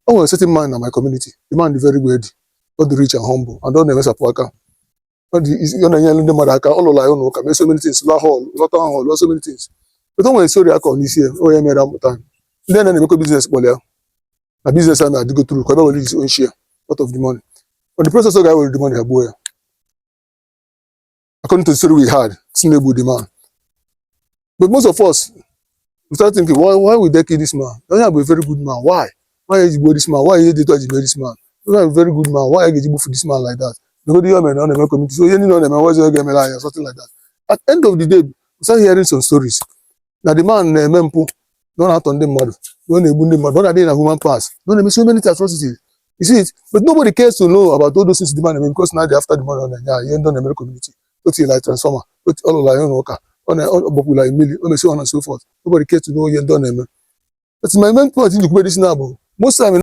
Oh, a certain man in my community. The man is very wealthy, not the rich and humble, and don't never support account. But you're not yelling the mother account, all I know, can so many things, la hall, lot hall, so many things. But don't sorry, I call this year, oh, yeah, made up time. Then I make a business, a business I had to go through, because his own share, part of the money. But the process of guy will the money, a boy. According to the story we had, it's not the man. But most of us, we start thinking, why would they kill this man? Don't have a very good man. Why? Why is he this man? Why is he this man? Don't have a very good man. Why is he for this man like that? Because the man on the community, so you know them, why is he or something like that. At the end of the day, we start hearing some stories. Now the man mempo don't out on them mother, don't a human past, don't make so many atrocities. You see it, but nobody cares to know about all those things the man because now they after the money on the you end on the community. Put it like transformer, put all of our own worker, on popular million, on so on and so forth. Nobody cares to know you done them. That's my main point in the this now. Most time